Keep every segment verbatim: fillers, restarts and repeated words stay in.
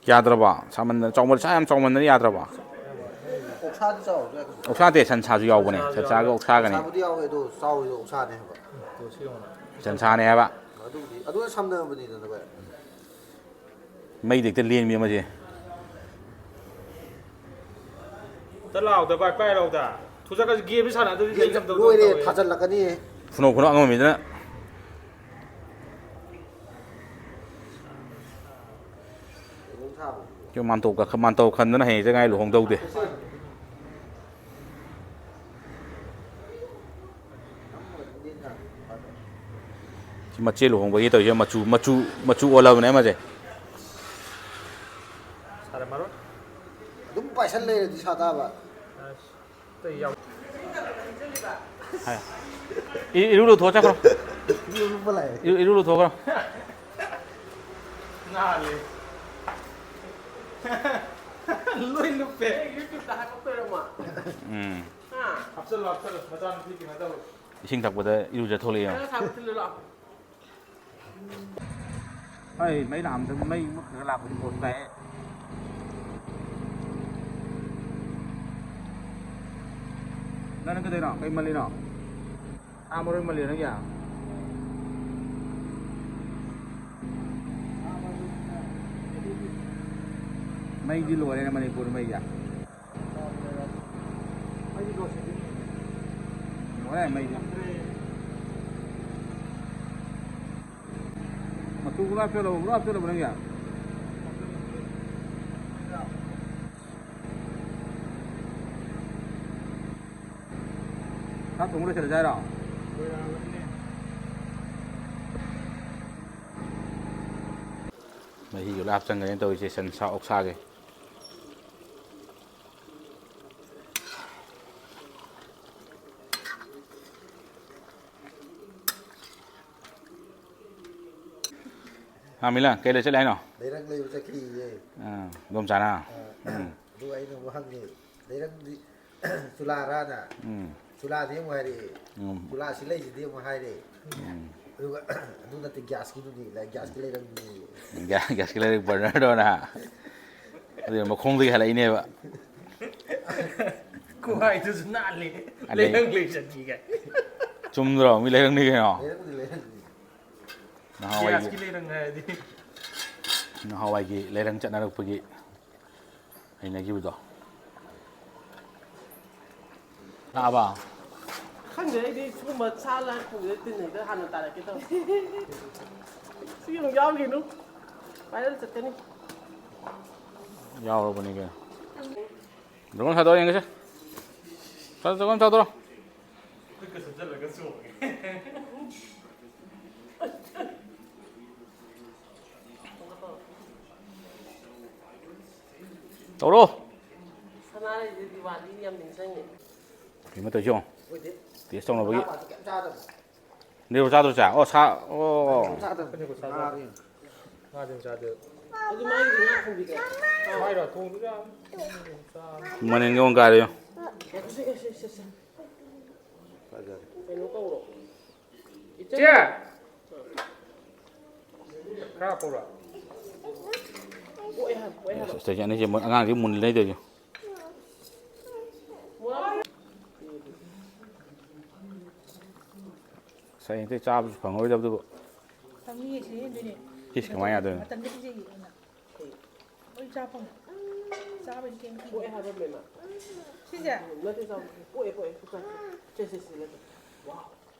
ꯌꯥꯗ꯭ꯔꯕꯣ? ꯁꯥꯃꯟꯗꯅ, ꯆꯥꯎꯃꯟ-, ꯁꯥ ꯌꯥꯝ ꯆꯥꯎꯃꯟꯗꯅ ꯌꯥꯗ꯭ꯔꯕꯣ? ꯑꯣꯛꯁꯥꯗꯤ ꯆꯥꯎꯔꯁꯨ ꯌꯥꯏ꯫ ꯑꯣꯛꯁꯥ ꯅꯠꯇꯦ, ꯁꯟꯁꯥꯁꯨ ꯌꯥꯎꯕꯅꯦ꯫ ꯁꯟꯁꯥꯒ ꯑꯣꯛꯁꯥꯒꯅꯦ꯫ ꯁꯥꯕꯨꯗꯤ ꯌꯥꯎꯋꯦ, ꯑꯗꯣ ꯆꯥꯎꯔꯤꯗꯣ ꯑꯣꯛꯁꯥꯅꯦ ꯍꯥꯏꯕ꯫ ꯁꯟꯁꯥꯅꯦ ꯍꯥꯏꯕ꯫ ꯑꯗꯨꯕꯨꯗꯤ, ꯑꯗꯨꯅ ꯁꯝꯅꯕꯅꯤꯗꯅ, ꯚꯥꯏ꯫ ꯃꯩꯗ ꯍꯦꯛꯇ ꯂꯦꯟꯕꯤ ꯑꯃꯁꯦ꯫ ꯑꯝꯇ ꯂꯥꯎꯗ ꯚꯥꯏ, ꯄꯥꯏ ꯂꯥꯎꯗ꯫ ꯊꯨꯖꯀꯁꯤ ꯒꯦꯝꯁꯤ ꯁꯥꯟꯅꯗ꯭ꯔꯗꯤ ꯂꯩ ꯉꯝꯗꯕ ꯂꯣꯏꯔꯦ, ꯇꯧꯋꯦ꯫ ꯊꯥꯖꯤꯜꯂꯛꯀꯅꯤ꯫ ꯈꯨꯅꯧ ꯈꯨꯅꯧ ꯑꯉꯝꯕ ꯃꯤꯗꯨꯅ꯫ ꯃꯥꯟꯇꯧ ꯀ-, ꯃꯥꯟꯇꯧ ꯈꯟꯗꯅ ꯍꯌꯦꯡ ꯆꯉꯥꯏ ꯂꯨꯍꯣꯡꯗꯧꯗꯦ꯫ ꯁꯤ ꯃꯆꯦ ꯂꯨꯍꯣꯡꯕꯒꯤ ꯇꯧꯔꯤꯁꯦ ꯃꯆꯨ, ꯃꯆꯨ, ꯃꯆꯨ ꯑꯣꯜꯂꯕꯅꯦ ꯑꯃꯁꯦ꯫ ꯁꯥꯔꯝꯃꯔꯣꯏ꯫ ꯑꯗꯨꯝ ꯄꯥꯏꯁꯟ ꯂꯩꯔꯗꯤ ꯁꯥ ꯇꯥꯕ꯫ ꯑꯁ, ꯑꯇꯩ ꯌꯥꯎ-, ꯏ-, ꯏꯔꯨ ꯂꯨꯊꯣꯛꯑ ꯆꯠꯈ꯭ꯔꯣ꯫ ꯏꯔꯨ ꯂꯨꯕ ꯂꯥꯛꯑꯦ꯫ ꯏꯔꯨ, ꯏꯔꯨ ꯂꯨꯊꯣꯛꯈ꯭ꯔꯣ꯫ ꯅꯥꯜꯂꯦ꯫ ꯂꯣꯏ ꯂꯨꯞꯄꯦ꯫ ꯎꯝ꯫ ꯍꯥꯞꯆꯜꯂꯣ, ꯍꯥꯞꯆꯜꯂꯣ꯫ ꯃꯆꯥꯅꯨꯄꯤ ꯀꯩꯅꯣ ꯇꯧꯔꯣ꯫ ꯏꯁꯤꯡ ꯊꯛꯄꯗ ꯏꯔꯨꯖ ꯊꯣꯛꯂꯛꯑꯦ ꯌꯦꯡꯉꯣ꯫ ꯑꯩ ꯃꯩ ꯂꯥꯛꯑꯝꯗꯕ, ꯃꯩ ꯃꯨꯠꯈ꯭ꯔꯒ ꯂꯥꯛꯄꯗꯤ ꯄꯣꯠ ꯇꯥꯏ꯫ ꯅꯪ ꯀꯩꯗꯧꯔꯤꯅꯣ? ꯀꯩ ꯃꯜꯂꯤꯅꯣ? ꯁꯥ ꯃꯔꯣꯏ ꯃꯜꯂꯤꯔꯣ ꯅꯪꯒꯤ? ꯃꯩꯗꯤ ꯂꯣꯏꯔꯦꯅꯦ ꯃꯅꯤꯄꯨꯔ ꯃꯩꯁꯦ꯫ ꯂꯣꯏꯔꯦ ꯃꯩꯗꯤ꯫ ꯃꯆꯨ ꯄꯨꯔꯥ ꯍꯥꯞꯆꯜꯂꯕ, ꯄꯨꯔꯥ ꯍꯥꯞꯆꯜꯂꯕ ꯅꯪꯒꯤ? ꯁꯥ ꯊꯣꯡꯕ ꯂꯣꯏꯁꯤꯜꯂꯁꯦ ꯍꯥꯏꯔꯣ? ꯃꯍꯤꯒ ꯂꯣꯏ ꯍꯥꯞꯆꯟꯈ꯭ꯔꯦꯅ ꯇꯧꯔꯤꯁꯦ, ꯁꯟꯁꯥ ꯑꯣꯛꯁꯥꯒꯤ꯫ ꯍꯥ, ꯃꯤꯂꯟ, ꯀꯩ ꯂꯩ ꯆꯠꯂꯦ ꯍꯥꯏꯅꯣ? ꯂꯩꯔꯛ ꯂꯩꯕ ꯆꯠꯈꯤꯌꯦ꯫ ꯑꯥ, ꯏꯗꯣꯝꯆꯥꯅ? ꯎꯝ꯫ ꯑꯗꯨꯒ ꯑꯩꯅ ꯑꯃꯨꯛ ꯍꯪꯉꯦ, ꯂꯩꯔꯛꯗꯤ ꯆꯨꯂꯥꯔꯥꯅ? ꯎꯝ꯫ ꯆꯨꯂꯥꯗꯤ ꯑꯃꯨꯛ ꯍꯥꯏꯔꯛꯑꯦ꯫ ꯎꯝ꯫ ꯆꯨꯂꯥ ꯁꯤ ꯂꯩꯁꯤꯗꯤ ꯑꯃꯨꯛ ꯍꯥꯏꯔꯛꯑꯦ꯫ ꯎꯝ꯫ ꯑꯗꯨꯒ ꯑꯗꯨ ꯅꯠꯇꯦ, ꯒ꯭ꯌꯥꯁꯀꯤꯗꯨꯗꯤ, ꯂꯥꯏ-, ꯒ꯭ꯌꯥꯁꯀꯤ ꯂꯩꯔꯪꯗꯨꯗꯤ꯫ ꯒ꯭ꯌꯥ-, ꯒ꯭ꯌꯥꯁꯀꯤ ꯂꯩꯔꯪ ꯕꯔꯅꯔꯗꯣ ꯅ꯫ ꯑꯗꯨꯅ ꯃꯈꯣꯡꯗꯒꯤ ꯍꯜꯂꯛꯏꯅꯦꯕ꯫ ꯈꯨꯍꯥꯏꯗꯨꯁꯨ ꯅꯥꯜꯂꯤ꯫ ꯑꯗꯩ ꯂꯩꯔꯪ ꯂꯩ ꯆꯠꯈꯤꯒ꯫ ꯆꯨꯝꯗ꯭ꯔꯣ? ꯃꯤ ꯂꯩꯔꯪꯅꯤ ꯀꯩꯅꯣ꯫ ꯂꯩꯔꯪꯗꯤ ꯂꯩꯔꯪꯅꯤ꯫ ꯅꯍꯥꯟꯋꯥꯏꯒꯤ, ꯒ꯭ꯌꯥꯁꯀꯤ ꯂꯩꯔꯪ ꯍꯥꯏꯔꯗꯤ꯫ ꯅꯍꯥꯟꯋꯥꯏꯒꯤ ꯂꯩꯔꯪ ꯆꯠꯅꯔꯛꯄꯒꯤ ꯍꯩꯅꯈꯤꯕꯗꯣ꯫ ꯂꯥꯛꯑꯕ? ꯈꯪꯗꯦ, ꯑꯩꯗꯤ ꯁꯤꯒꯨꯝꯕ ꯁꯥ ꯂꯥꯟ ꯄꯨꯕꯗ ꯇꯤꯟ ꯍꯦꯛꯇ ꯍꯥꯟꯅ ꯇꯥꯔꯛꯀꯦ ꯇꯧꯋꯦ꯫ ꯁꯤ ꯑꯃꯨꯛ ꯌꯥꯎꯈꯤꯅꯨ꯫ ꯚꯥꯏꯔꯦꯜ ꯆꯠꯀꯅꯤ꯫ ꯌꯥꯎꯔꯕꯅꯤ ꯀꯩꯅꯣ꯫ ꯗ꯭ꯔꯒꯣꯟ ꯁꯥꯗꯣꯔ ꯌꯦꯡꯒꯦꯁꯦ꯫ ꯁꯥ-, ꯗ꯭ꯔꯒꯣꯟ ꯁꯥꯗꯣꯔꯣ꯫ ꯈꯨꯠꯀ ꯁꯨꯞꯆꯜꯂꯒ ꯆꯣꯡꯉꯦ꯫ ꯇꯧꯔꯣ꯫ ꯁꯅꯥꯔꯩꯁꯦ ꯗꯤꯋꯥꯂꯤ ꯌꯥꯝ ꯅꯤꯡꯁꯤꯡꯉꯦ꯫ ꯀꯩꯅꯣ ꯇꯧꯔꯤꯁꯤ ꯌꯦꯡꯉꯣ꯫ ꯑꯣꯏꯗꯦ꯫ ꯇꯦꯁ ꯇꯧꯅꯕꯒꯤ꯫ ꯃꯅꯥ ꯄꯥꯟꯕ ꯀꯩꯝ ꯆꯥꯗꯕ꯫ ꯅꯦꯔꯣ ꯆꯥꯗ꯭ꯔꯣ ꯆꯥ? ꯑꯣ, ꯁꯥ꯫ ꯑꯣ꯫ ꯀꯩꯅꯣ ꯆꯥꯗꯕ꯫ ꯉꯥꯗꯤ꯫ ꯉꯥꯗꯤ ꯆꯥꯗꯦ꯫ ꯑꯗꯨ ꯃꯥꯒꯤꯗꯤ ꯉꯥ ꯊꯣꯡꯕꯤꯒꯦ꯫ ꯃꯥꯏꯔꯣ ꯊꯣꯡꯗꯣꯏꯔꯥ? ꯃꯅꯤꯟꯒ ꯑꯃꯨꯛ ꯀꯥꯔꯦ ꯌꯦꯡꯉꯣ꯫ ꯁꯦ, ꯁꯦ, ꯁꯦ, ꯁꯦ꯫ ꯐꯖꯔꯦ꯫ ꯀꯩꯅꯣ ꯀꯧꯔꯣ꯫ ꯏꯆꯦ! ꯈꯔ ꯍꯥꯞꯄꯧꯔꯥ? ꯄꯣꯛꯑꯦ ꯍꯥꯏꯕ, ꯄꯣꯛꯑꯦ ꯍꯥꯏꯕ꯫ ꯑꯁ, ꯑꯁ, ꯑꯅꯤꯁꯦ ꯃꯣꯏ ꯑꯉꯥꯡꯁꯤ ꯃꯨꯟ ꯂꯩꯗꯣꯏꯁꯦ꯫ ꯃꯣꯏ ꯉꯁꯥꯏ ꯑꯇꯩ ꯆꯥꯕꯁꯨ ꯐꯪꯉꯔꯣꯏꯗꯕꯗꯨꯕꯨ꯫ ꯐꯪꯅꯤꯌꯦ, ꯁꯤ ꯍꯦꯟꯗꯣꯏꯅꯦ꯫ ꯏꯁ, ꯀꯃꯥꯏꯅ ꯌꯥꯗꯣꯏꯅꯣ? ꯃꯇꯝꯗ ꯄꯤꯖꯒꯦ ꯑꯩꯅ꯫ ꯂꯣꯏ ꯆꯥ ꯐꯪꯉꯦ꯫ ꯆꯥꯕꯗꯤ ꯀꯩꯝ ꯄꯤꯗꯦ꯫ ꯄꯣꯛꯑꯦ ꯍꯥꯏꯕ ꯃꯦꯝꯃ꯫ ꯁꯤꯁꯦ? ꯅꯠꯇꯦ, ꯆꯥꯎ꯫ ꯄꯣꯛꯑꯦ, ꯄꯣꯛꯑꯦ꯫ ꯁꯦ, ꯁꯦ, ꯁꯦ, ꯁꯦ, ꯅꯠꯇꯦ꯫ ꯋꯥꯎ꯫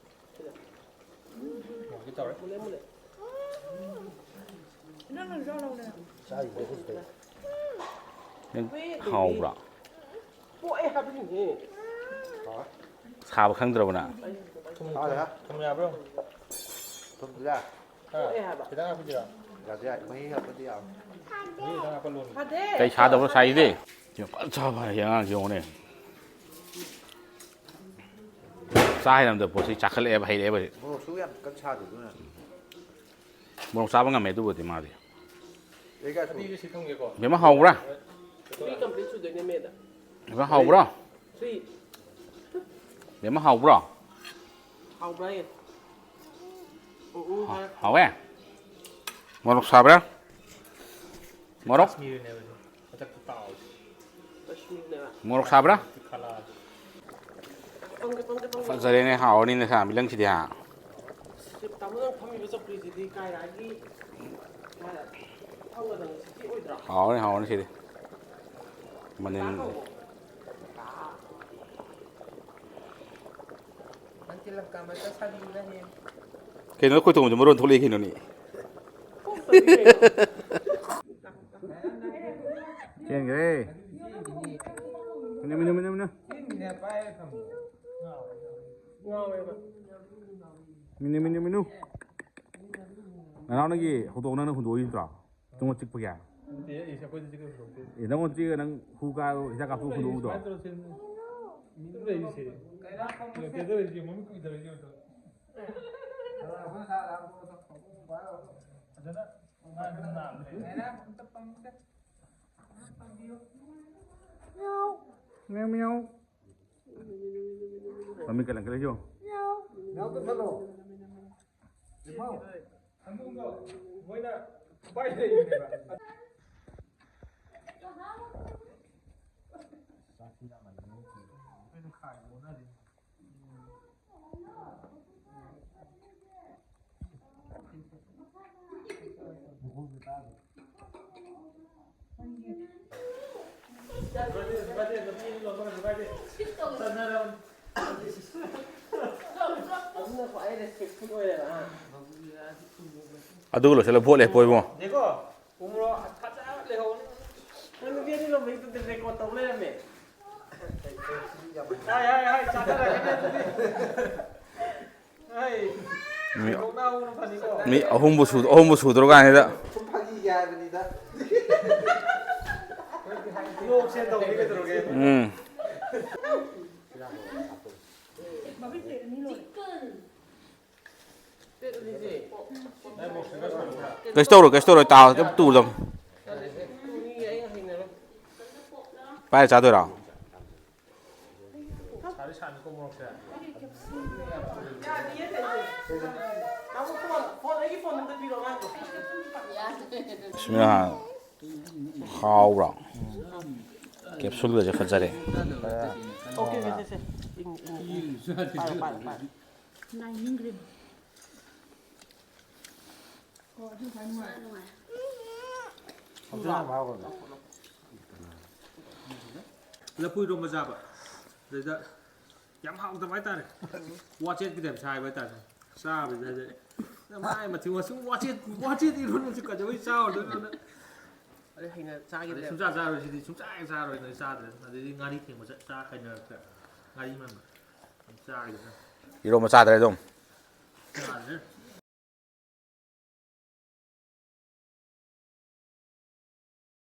ꯁꯤꯗ꯫ ꯃꯨꯜꯂꯦ, ꯃꯨꯜꯂꯦ꯫ ꯅꯪꯅ ꯆꯥꯎ ꯂꯥꯎꯅꯦ꯫ ꯆꯥꯔꯤꯕ ꯍꯧꯖꯤꯛꯇ꯫ ꯅꯪ ꯍꯥꯎꯕ꯭ꯔꯥ? ꯄꯣꯛꯑꯦ ꯍꯥꯏꯕꯅꯤꯅꯦ꯫ ꯁꯥꯕ ꯈꯪꯗ꯭ꯔꯕ ꯅꯪ? ꯊꯨꯝ, ꯊꯨꯝ ꯌꯥꯕ꯭ꯔꯣ? ꯊꯨꯝꯗꯨꯗ꯫ ꯍꯥ? ꯄꯣꯛꯑꯦ ꯍꯥꯏꯕ꯫ ꯈꯤꯇꯪ ꯍꯥꯞꯄꯤꯁꯤꯔꯣ? ꯌꯥꯗꯦ, ꯌꯥꯗꯦ꯫ ꯃꯍꯤ ꯍꯥꯞꯄꯗꯤ ꯌꯥꯝ꯫ ꯃꯍꯤ ꯈꯤꯇꯪ ꯍꯥꯞꯄ ꯂꯣꯟ꯫ ꯐꯗꯦ꯫ ꯀꯩ ꯁꯥꯗꯕ꯭ꯔꯣ ꯁꯥꯏꯁꯤꯗꯤ? ꯌꯥꯝ ꯐꯖꯅ ꯆꯥꯕ ꯍꯩ ꯑꯉꯥꯡꯁꯤ ꯌꯦꯡꯉꯨꯅꯦ꯫ ꯆꯥ ꯍꯩꯔꯝꯗꯕ ꯄꯣꯠꯁꯤ ꯆꯥꯈꯠꯂꯛꯑꯦꯕ, ꯍꯩꯔꯛꯑꯦꯕ ꯍꯧꯖꯤꯛ꯫ ꯃꯣꯔꯣꯛꯁꯨ ꯌꯥꯝ ꯀꯟꯅ ꯁꯥꯗꯦ ꯑꯗꯨꯅ꯫ ꯃꯣꯔꯣꯛ ꯆꯥꯕ ꯉꯝꯃꯦ ꯑꯗꯨꯕꯨꯗꯤ ꯃꯥꯗꯤ꯫ ꯑꯩꯒ ꯁꯨꯝ ꯕꯦꯝꯃ ꯍꯥꯎꯕ꯭ꯔꯥ? Three complete ꯁꯨꯗꯣꯏꯅꯦ ꯃꯦꯗ꯫ ꯕꯦꯝꯃ ꯍꯥꯎꯕ꯭ꯔꯣ? Three꯫ ꯕꯦꯝꯃ ꯍꯥꯎꯕ꯭ꯔꯣ? ꯍꯥꯎꯕ꯭ꯔꯥ ꯌꯦ? ꯍꯥꯎꯋꯦ꯫ ꯃꯣꯔꯣꯛ ꯁꯥꯕ꯭ꯔꯥ? ꯃꯣꯔꯣꯛ? ꯃꯣꯔꯣꯛ ꯁꯥꯕ꯭ꯔꯥ? ꯐꯖꯔꯦꯅꯦ, ꯍꯥꯎꯔꯅꯤꯅꯦ ꯁꯥ ꯃꯤꯂꯪꯁꯤꯗꯤ, ꯍꯥ? ꯇꯥꯃꯣ, ꯅꯪ ꯐꯝꯃꯤꯕ ꯆꯧꯀ꯭ꯔꯤꯁꯤꯗꯤ ꯀꯥꯏꯗꯒꯤ ꯐꯪꯒꯗꯕꯅꯣ? ꯁꯤꯗꯤ ꯑꯣꯏꯗ꯭ꯔꯣ? ꯍꯥꯎꯔꯅꯤ, ꯍꯥꯎꯔꯅꯤ ꯁꯤꯗꯤ꯫ ꯃꯅꯤꯟ꯫ ꯅꯪ ꯇꯤꯂꯛꯀ ꯑꯃꯇ ꯁꯥꯕꯤꯌꯨꯅꯦ꯫ ꯀꯩꯅꯣ, ꯑꯩꯈꯣꯏ ꯇꯣꯡꯕꯁꯦ ꯃꯔꯣꯟ ꯊꯣꯛꯂꯛꯏ ꯀꯩꯅꯣꯅꯦ꯫ ꯆꯦꯟꯈ꯭ꯔꯦ꯫ ꯃꯤꯅꯨ, ꯃꯤꯅꯨ, ꯃꯤꯅꯨ, ꯃꯤꯅꯨ꯫ ꯃꯤꯅꯨ, ꯃꯤꯅꯨ, ꯃꯤꯅꯨ꯫ ꯅꯅꯥꯎꯅꯒꯤ ꯍꯧꯗꯣꯡ ꯅꯪꯅ ꯍꯨꯟꯗꯣꯛꯏ ꯅꯠꯇ꯭ꯔꯣ? ꯇꯨꯝꯃ ꯆꯤꯛꯄꯒꯤ? ꯅꯠꯇꯦ, ꯑꯩꯁꯦ ꯑꯩꯈꯣꯏꯗ ꯆꯤꯛꯄ ꯍꯨꯟꯗꯣꯛꯇꯦ꯫ ꯑꯦ, ꯅꯪꯉꯣꯟꯗ ꯆꯤꯛꯑꯒ ꯅꯪ ꯍꯨ ꯀꯥꯏꯔꯣ ꯍꯤꯗꯥꯛ ꯀꯥꯞꯊꯣꯛ ꯍꯨꯟꯗꯣꯛꯎꯗꯣ? ꯁꯨꯃꯥꯏꯅ ꯇꯧꯔ ꯆꯦꯟꯕꯅꯤ꯫ ꯃꯤꯅ ꯂꯩꯔꯤꯁꯦ꯫ ꯀꯩꯗꯧꯔꯤꯒꯦ? ꯃꯃꯤꯠ ꯀꯨꯏꯗꯔꯤꯒꯦ ꯑꯝꯇ꯫ ꯐꯖꯅ ꯃꯥ ꯑꯗꯨꯝ ꯅꯥꯕ ꯂꯩ꯫ ꯃꯤꯌꯥꯎ, ꯃꯤꯌꯥꯎ꯫ ꯃꯃꯤꯠ ꯀꯂꯪ ꯀꯂꯪ ꯌꯦꯡꯉꯨ꯫ ꯃꯤꯌꯥꯎ ꯀꯛꯊꯠꯂꯣ꯫ ꯍꯧꯗꯣꯡꯗꯣ ꯃꯣꯏꯅ ꯎꯄꯥꯏ ꯂꯩꯕꯅꯦꯕ꯫ ꯑꯗꯨꯒ ꯂꯣꯏꯁꯤꯜꯂ ꯚꯣꯠ ꯂꯦꯞꯄꯣ ꯏꯕꯨꯡꯉꯣ꯫ ꯎꯃꯣꯔꯣꯛ ꯐꯖꯅ ꯂꯩꯍꯧꯕꯅꯤ꯫ ꯅꯪ ꯅꯨꯄꯤ ꯑꯅꯤ ꯂꯣꯟꯕꯩꯗꯨꯗꯤ record ꯇꯧ ꯂꯩꯔꯝꯃꯦ꯫ ꯍꯥꯏ, ꯍꯥꯏ, ꯍꯥꯏ, ꯆꯥꯊꯔꯛꯀꯅꯤ ꯑꯗꯨꯗꯤ꯫ ꯍꯥꯏ꯫ ꯃꯤ, ꯁꯦꯡꯗꯣꯛꯅ ꯍꯧꯕꯅ ꯐꯅꯤꯀꯣ꯫ ꯃꯤ ꯑꯍꯨꯝꯕꯨ ꯁꯨ-, ꯑꯍꯨꯝꯕꯨ ꯁꯨꯗ꯭ꯔꯀꯥꯟꯁꯤꯗ꯫ ꯁꯨꯝ ꯐꯥꯒꯤꯒꯤ ꯍꯥꯏꯕꯅꯤꯗ꯫ ꯅꯣꯛꯁꯦ ꯇꯧꯕꯅꯤ ꯀꯩꯗꯧꯔꯒꯦ? ꯎꯝ꯫ ꯀꯩꯁꯨ ꯇꯧꯔꯣꯏ, ꯀꯩꯁꯨ ꯇꯧꯔꯣꯏ, ꯇꯥꯎ, ꯀꯩꯝ ꯇꯨꯗꯕꯅꯤ꯫ ꯄꯥꯏꯔ ꯆꯥꯗꯣꯏꯔꯣ? ꯐꯣꯟ, ꯐꯣꯟ, ꯑꯩꯒꯤ ꯐꯣꯟ ꯑꯝꯇ ꯄꯤꯔꯣ, ꯑꯉꯥꯡꯗꯣ꯫ ꯕꯤꯁꯃꯤꯜꯂꯥ꯫ ꯍꯥꯎꯕ꯭ꯔꯣ? ꯀꯦꯞꯁꯨꯜꯒꯁꯦ ꯐꯖꯔꯦ꯫ ꯑꯣꯀꯦ, ꯑꯣꯀꯦ, ꯁꯦ, ꯁꯦ꯫ ꯏꯪ, ꯏꯪ, ꯏꯪ꯫ ꯄꯥꯏꯔꯣ, ꯄꯥꯏꯔꯣ, ꯄꯥꯏꯔꯣ꯫ ꯅꯥꯏꯅꯤꯡꯈ꯭ꯔꯦ꯫ ꯂꯐꯨ ꯏꯔꯣꯝꯕ ꯆꯥꯕ꯫ ꯑꯗꯨꯗ ꯌꯥꯝ ꯍꯥꯎꯇꯕ ꯍꯥꯏꯇꯥꯔꯦ꯫ ꯋꯥꯆꯦꯠꯀꯤ ꯇꯥꯏꯞ ꯁꯥꯏꯕ ꯍꯥꯏꯇꯥꯔꯦ꯫ ꯆꯥꯕꯁꯤꯗ ꯃꯥꯏ ꯃꯊꯤ ꯃꯁꯨꯡ ꯋꯥꯆꯦꯠ, ꯋꯥꯆꯦꯠ ꯏꯔꯣꯟꯕꯁꯤ ꯀꯩꯗꯧꯕꯩ ꯆꯥꯔꯨꯗꯣꯏꯅꯣꯅ꯫ ꯑꯗꯩ ꯍꯩꯅ ꯆꯥꯈꯤꯗ꯭ꯔꯦ꯫ ꯑꯗꯩ ꯁꯨꯡꯆꯥ ꯆꯥꯔꯣꯏ ꯁꯤꯗꯤ, ꯁꯨꯡꯆꯥ ꯍꯦꯛ ꯆꯥꯔꯣꯏ ꯅꯣꯏ ꯆꯥꯗ꯭ꯔꯦ꯫ ꯑꯗꯩꯗꯤ ꯉꯥꯔꯤ ꯊꯦꯡꯕ ꯆꯥ, ꯆꯥ ꯍꯩꯅꯔꯛꯇ꯭ꯔꯦ꯫ ꯉꯥꯔꯤ ꯃꯟꯕ꯫ ꯆꯥꯈꯤꯗ꯭ꯔꯦ꯫ ꯏꯔꯣꯝꯕ ꯆꯥꯗ꯭ꯔꯦ ꯑꯗꯨꯝ꯫ ꯆꯥꯗ꯭ꯔꯦ꯫